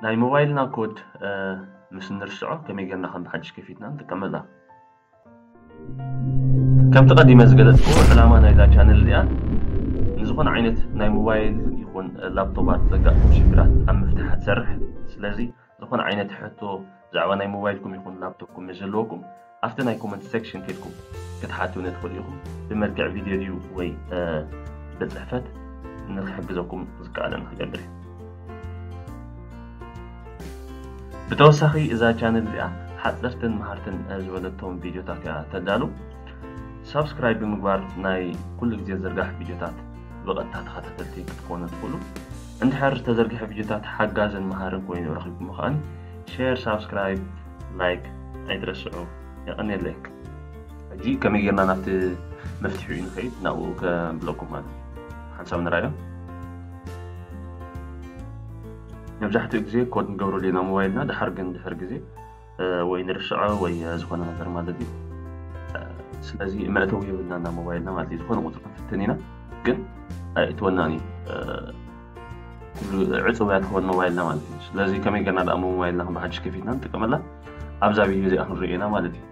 ናይ ሞባይልና ኮድ ምስ ንርስዖ ከመይ ጌርና ከም ብሓድሽ ከፊትና ንጥቀመላ? ከምቲ ቀዲመ ዝገለጽኩ ዕላማ ናይዛ ቻነል እዚኣ ንዝኾነ ዓይነት ናይ ሞባይል ይኹን ላፕቶባት ዘጋጥሙ ሽግራት ኣብ ምፍታሕ ትሰርሕ። ስለዚ ዝኾነ ዓይነት ሕቶ ብዛዕባ ናይ ሞባይልኩም ይኹን ላፕቶፕኩም ምስ ዘለወኩም ኣብቲ ናይ ኮመንት ሴክሽን ከድኩም ክትሓቱኒ ትኽእሉ ኢኹም። ብመልክዕ ቪድዮ ድዩ ወይ ብጽሕፈት ንክሕግዘኩም ዝከኣለኒ ክገብር እየ። ብተወሳኺ እዛ ቻነል እዚኣ ሓፀርትን መሃርትን ዝበለቶም ቪድዮታት እያ ተዳሉ። ሳብስክራይብ ብምግባር ናይ ኩሉ ግዜ ዝርጋሕ ቪድዮታት ብቐጥታ ተኸታተልቲ ክትኮኑ ትኽእሉ። እንድሕር ዝተዘርግሐ ቪድዮታት ሓጋዝን መሃርን ኮይኑ ረኺብኩም ከኣኒ ሼር፣ ሳብስክራይብ፣ ላይክ ኣይትረስዑ። የቐንየለይ። ሕጂ ከመይ ጌርና ናብቲ መፍትሒኡ ንኸይድ ናብኡ ከብለኩም ማለት ሓንሳብ ንራዮ። መብዛሕትኡ ግዜ ኮድ ንገብረሉ ኢና ሞባይልና፣ ድሓር ግን ድሕር ግዜ ወይ ንርስዖ ወይ ዝኾነ ነገር ማለት እዩ። ስለዚ መእተዊ የብልና እና ሞባይልና ማለት እዩ። ዝኾነ ቁፅሪ ክንፍትን ኢና፣ ግን ኣይእትወናን እዩ። ኩሉ ዕፁብ እያ ትኸውን ሞባይልና ማለት እዩ። ስለዚ ከመይ ገና ደኣ ሞባይልና ከም ብሓድሽ ከፊትና ንጥቀመላ ኣብዛ ቪድዮ እዚኣ ክንሪኦ ኢና ማለት እዩ።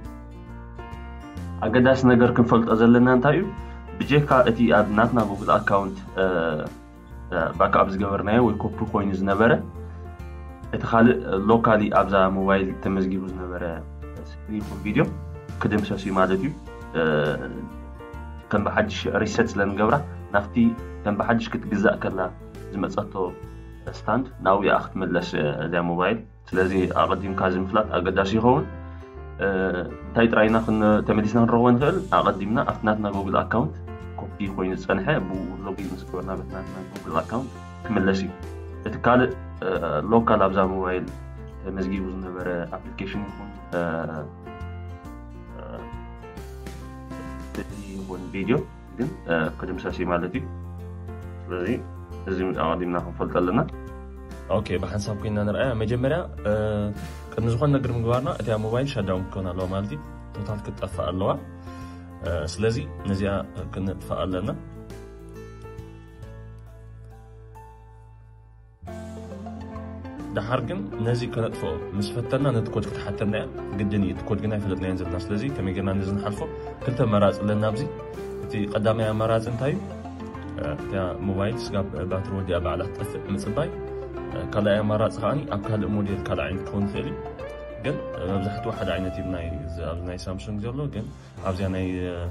ኣገዳሲ ነገር ክንፈልጦ ዘለና እንታይ እዩ? ብጀካ እቲ ኣብ ናትና ጉግል ኣካውንት ባክኣፕ ዝገበርናዮ ወይ ኮፒ ኮይኑ ዝነበረ እቲ ካልእ ሎካሊ ኣብዛ ሞባይል ተመዝጊቡ ዝነበረ ስክሪን ይኹን ቪድዮ ክድምሰስ እዩ ማለት እዩ። ከም ብሓድሽ ሪሰት ስለንገብራ ናብቲ ከም ብሓድሽ ክትግዛእ ከላ ዝመፀቶ ስታንድ ናብኡ እያ ክትምለስ እዚያ ሞባይል። ስለዚ ኣቐዲምካ እዚ ምፍላጥ ኣገዳሲ ይኸውን። እንታይ ጥራይና ተመሊስና ክንረኽቦ ንኽእል? ኣቐዲምና ኣብቲ ናትና ጉግል ኣካውንት ኮፒ ኮይኑ ዝፀንሐ ብኡ ሎጊን ምስ ገበርና በቲ ናትና ጉግል ኣካውንት ክምለስ እዩ። እቲ ካልእ ሎካል ኣብዛ ሞባይል ተመዝጊቡ ዝነበረ ኣፕሊኬሽን ይኹን ስእሊ ይኹን ቪድዮ ግን ክድምሰስ እዩ ማለት እዩ። ስለዚ እዚ ኣቐዲምና ክንፈልጦ ኣለና። ኦኬ፣ ብሓንሳብ ኮይና ንርኣያ። መጀመርያ ቅድሚ ዝኾነ ነገር ምግባርና እቲያ ሞባይል ሻዳውን ክትከውን ኣለዋ ማለት እዩ። ቶታል ክትጠፍእ ኣለዋ። ስለዚ ነዚኣ ክንጥፋእ ኣለና። ደሓር ግን ነዚ ከነጥፍኦ ምስ ፈተና ነቲ ኮድ ክትሓተና እያ። ግድን እዩ፣ እቲ ኮድ ግን ኣይፈለጥናዮን ዘለና። ስለዚ ከመይ ጌርና ነዚ ንሓልፎ? ክልተ ኣማራፂ ኣለና ኣብዚ። እቲ ቀዳማይ ኣማራፂ እንታይ እዩ? እቲያ ሞባይል ስጋብ ባትሪ ወዲኣ ባዕላ ትጠፍእ ምፅባይ። ካልኣይ ኣማራፂ ከዓኒ ኣብ ካልእ ሞዴል ካልእ ዓይነት ክኸውን ይኽእል እዩ። ግን መብዛሕትኡ ሓደ ዓይነት እዩ። ናይ ኣብዚ ናይ ሳምሱንግ ዘሎ ግን ኣብዚኣ ናይ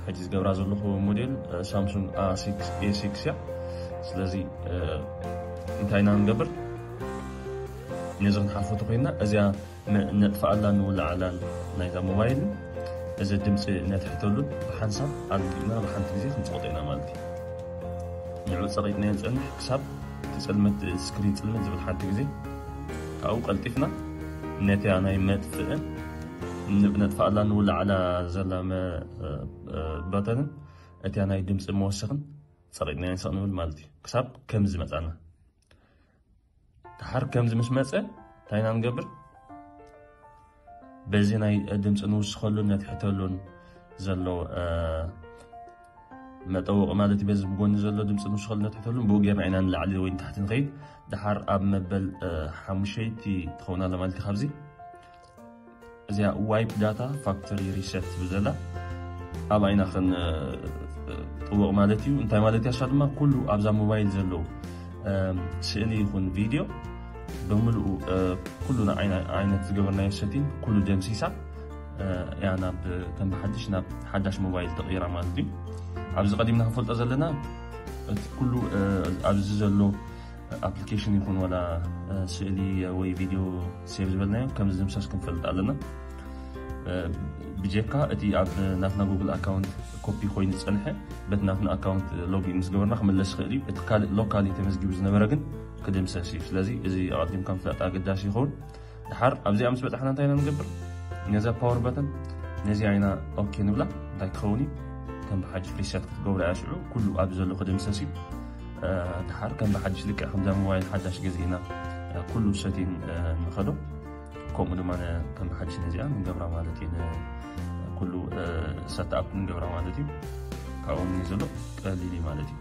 ሕጂ ዝገብራ ዘለኹ ሞዴል ሳምሱንግ ኤ ሲክስ እያ። ስለዚ እንታይ ኢና ንገብር? ነዚ ክንሓልፎ ተኮይንና እዚኣ ነጥፍኣላን ንውልዓላን ናይዛ ሞባይል እዚ ድምፂ ነትሕተሉን ብሓንሳብ ኣልጊእና ብሓንቲ ግዜ ክንፅቕጦ ኢና ማለት እዩ። ንዑ ፀቒጥናዮ ንፀንሕ ክሳብ እቲ ፅልምት ስክሪን ፅልምት ዝብል ሓንቲ ግዜ ካብኡ ቀልጢፍና ነቲያ ናይ መጥፍእን ነጥፍኣላ ንውልዓላ ዘላ በተንን እቲያ ናይ ድምፂ መወሰኽን ፀቒጥናዮ ንስቕ ንብል ማለት እዩ። ክሳብ ከምዚ መፃና። ደሓር ከምዚ ምስ መፀ እንታይ ኢና ንገብር? በዚ ናይ ድምፂ ንውስኸሉን ነትሕተሉን ዘሎ መጠወቂ ማለት እዩ። በዚ ብጎኒ ዘሎ ድምፂ ንውስኸሉን ነትሕተሉን ብኡ ጌርና ኢና ንላዕሊ ወይ ንታሕቲ ንኸይድ። ደሓር ኣብ መበል ሓሙሸይቲ ትኸውን ኣላ ማለት እዩ። ካብዚ እዚኣ ዋይፕ ዳታ ፋክተሪ ሪሰት ትብል ዘላ ኣብኣ ኢና ክንጥውቕ ማለት እዩ። እንታይ ማለት እያ እሳ ድማ? ኩሉ ኣብዛ ሞባይል ዘለዉ ስእሊ ይኹን ቪድዮ ብምልኡ ኩሉ ዓይነት ዝገበርናዮ ሰቲን ኩሉ ደምሲሳ እያ ናብ ከም ብሓድሽ ናብ ሓዳሽ ሞባይል ተቐይራ ማለት እዩ። ኣብዚ ቀዲምና ክንፈልጦ ዘለና እቲ ኩሉ ኣብዚ ዘሎ ኣፕሊኬሽን ይኹን ዋላ ስእሊ ወይ ቪድዮ ሴቭ ዝበልናዮ ከም ዝድምሰስ ክንፈልጥ ኣለና። ብጀካ እቲ ኣብ ናትና ጉግል ኣካውንት ኮፒ ኮይኑ ዝፀንሐ በቲ ናትና ኣካውንት ሎጊን ምስ ገበርና ክምለስ ይኽእል እዩ። እቲ ካልእ ሎካሊ ተመዝጊቡ ዝነበረ ግን ክድምሰስ እዩ። ስለዚ እዚ ኣቐዲምካ ምፍላጥ ኣገዳሲ ይኸውን። ደሓር ኣብዚኣ ምስ በፃሕና እንታይ ኢና ንገብር? ነዛ ፓወር በተን ነዚኣ ኢና ኦኬ ንብላ። እንታይ ክኸውን እዩ? ከም ብሓድሽ ሪሰት ክትገብሮ እያ ሽዑ ኩሉ ኣብዚ ዘሎ ክድምሰስ እዩ። ደሓር ከም ብሓድሽ ልክዕ ከምዛ ሞባይል ሓዳሽ ገዚእና ኩሉ ሰቲን ንኸዶ። ከምኡ ድማ ከም ብሓድሽ ነዚኣ ንገብራ ማለት እዩ። ኩሉ ሰትኣፕ ንገብራ ማለት እዩ። ካብኡ ዘሎ ቀሊል እዩ ማለት እዩ።